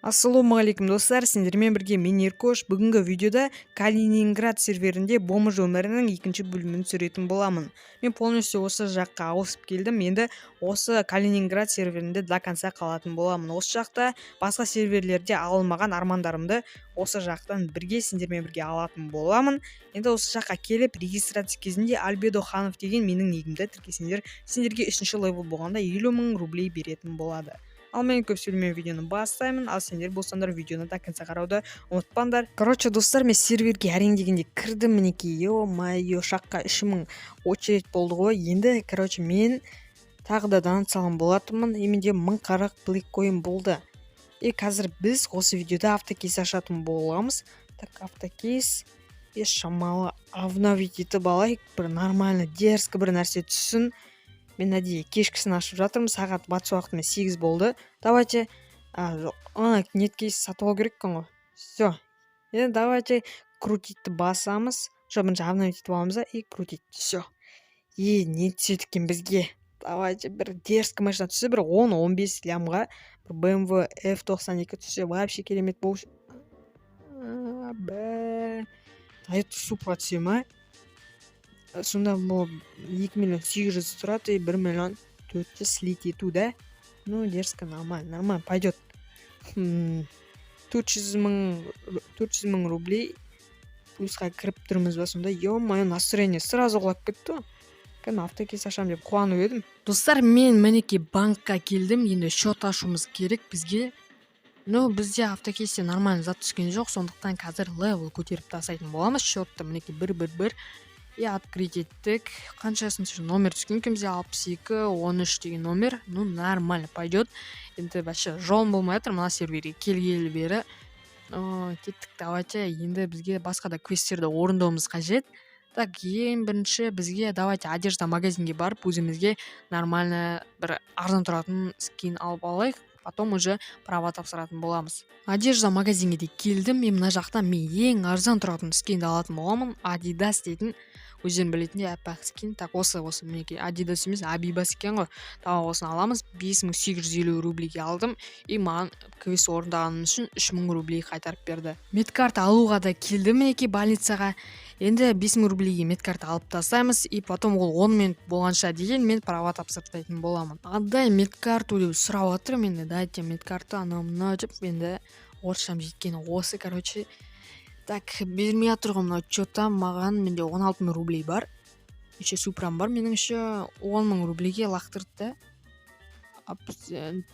Ассалаумағалейкум, достар! Сендермен бірге мен, Еркош. Бүгінгі видеода Калининград серверінде бомж өмірінің екінші бөлімін түсіретін боламын. Мен полностью осы жаққа ауысып келдім. Енді осы Калининград серверінде до конца қалатын боламын. Осы жақта басқа серверлерде алынмаған армандарымды осы жақтан бірге сендермен бірге алатын боламын. Енді осы жаққа келіп, регистрация кезінде Альбедо Ханов деген менің нигімді тіркесеңдер, сендерге үшінші левел болғанда 50 000 рублей беретін болады. Ал мен көп сөйлемей видеоны бастаймын, ал сендер болсаңдар, видеоны до конца қарауды ұмытпаңдар. Короче, достар, мен серверге әрең дегенде кірдім, мінекей. Ё-моё, шаққа 3000 очередь болды ғой. Енді, короче, мен тағы да донат салған болатынмын, и менде 1040 блэк болды. И қазір біз осы видеода автокейс ашатын боламыз. Так, автокейс и шамалы обновить етіп алайық, бір нормально, дерзко бір нәрсе түссін. Мен әдейі кешкісін ашып жатырмын, сағат батыс уақытымен 8 болды. Давайте, а, жоқ, ана неткейс сатып алу керек екен ғой. Все, енді давайте крутить ті басамыз. Жоқ, бірінші обновить етіп аламыз да и крутить. Все, и не түседі екен бізге? Давайте, бір дерзкий машина түссе, бір 10-15 лямға бір BMW F92 түссе, вообще керемет болушы. Бә, Тойота Супра түсе ма сонда? Бұл 2 миллион 800 тұрады и 1 миллион 400 слить ету да. Ну, дерзко, нормально, нормально пойдет. 400 000, 400 000 рублей плюсқа кіріп тұрмыз ба сонда? Ё-моё, настроение сразу құлап кетті ғой. Кәдімгі автокейс ашамын деп қуанып едім. Достар, мен, мінекей, банкқа келдім. Енді счет ашуымыз керек бізге. Но бізде автокейсте нормально зат түскен жоқ, сондықтан қазір левел көтеріп тастайтын боламыз счетты. Мінекей, бір, бір, бір и открыть еттік. Қаншасыншы номер түскен екен бізде? 62 13 деген номер. Ну, нормально пойдет. Енді вообще жолым болмай жатыр мына серверге келгелі бері. Кеттік, давайте. Енді бізге басқа да квесттерді орындауымыз қажет. Так, ең бірінші бізге, давайте, одежда магазинге барып, өзімізге нормально бір арзан тұратын скин алып алайық, потом уже права тапсыратын боламыз. Одежда магазинге де келдім. Мен мына жақтан мен ең арзан тұратын скинді алатын боламын, Адидас дейтін, өздерің білетіндей аппақ скин. Так, осы, мінекей, Адидас емес, Абибас екен ғой. Давай, осыны аламыз. 5850 рубльге алдым, и маған квест орындағаным үшін 3000 рублей қайтарып берді. Медкарта алуға да келдім, мінекей, больницаға. Енді 5000 рублейге медкарта алып тастаймыз, и потом ол 10 минут болғанша дейін мен права тапсырып тастайтын боламын. «Отдай медкарту» деп сұрап жатыр. Енді «дайте медкарту», анау мынау деп. Енді орысшам жеткені осы, короче. Так, бермей жатыр ғой мынау че то маған. Менде 16 000 рублей бар, еще Супрам бар менің. Еще 10 000 рублейге лақтырды да.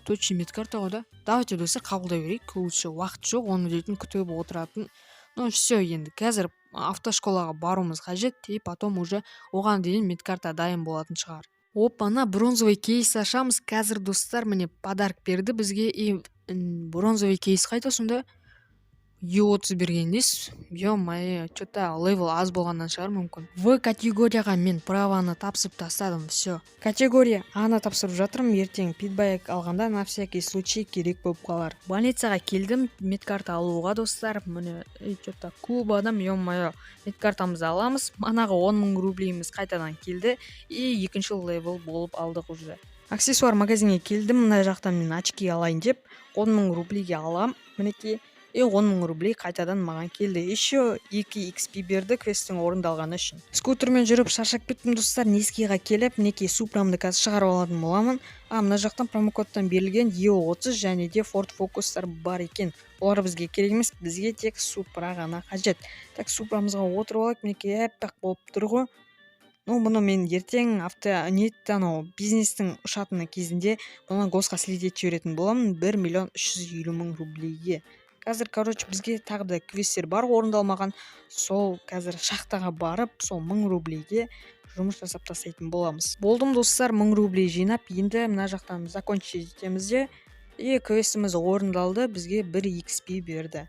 Точно медкарта ғой да. Давайте, достар, қабылдай берейік лучше, уақыт жоқ оны дейтін күтіп отыратын. Ну все, енді қазір автошколаға баруымыз қажет, и потом уже оған дейін медкарта дайын болатын шығар. Опа-на, бронзовый кейс ашамыз қазір, достар. Міне, подарок берді бізге. И бронзовый кейс қайда сонда? Е 30 берген несі? Ё-моё, че то левел аз болғаннан шығар мүмкін. В категорияға мен праваны тапсырып тастадым, все. Категория А-ны тапсырып жатырмын, ертең питбайк алғанда на всякий случай керек болып қалар. Больницаға келдім медкарта алуға, достар. Міне, че то көп адам, ё-моё. Медкартамызды аламыз, манағы 10 000 рублейіміз қайтадан келді, и екінші левел болып алдық уже. Аксессуар магазинге келдім. Мына жақтан мен очки алайын деп 10 000 рублейге алам, мінекей. И 10 000 рублей қайтадан маған келді, еще 2 XP берді квесттің орындалғаны үшін. Скутермен жүріп шаршап кеттім, достар. Нискиға келіп, мінекей, Супрамды қазір шығарып алатын боламын. А мына жақтан промокодтан берілген Е 30 және де Форд Фокустар бар екен. Олар бізге керек емес, бізге тек Супра ғана қажет. Так, Супрамызға отырып алайық. Мінекей, аппақ болып тұр ғой. Ну, бұны мен ертең авто нет, анау бизнестің ұшатыны кезінде бұны госқа слить етіп жіберетін боламын 1 миллион 350 мың рублейге. Қазір, короче, бізге тағы да квесттер бар орындалмаған. Сол қазір шахтаға барып, сол 1000 рублейге жұмыс жасап тастайтын боламыз. Болдым, достар, 1000 рублей жинап. Енді мына жақтан закончить етеміз де, и квестіміз орындалды, бізге 1 XP берді.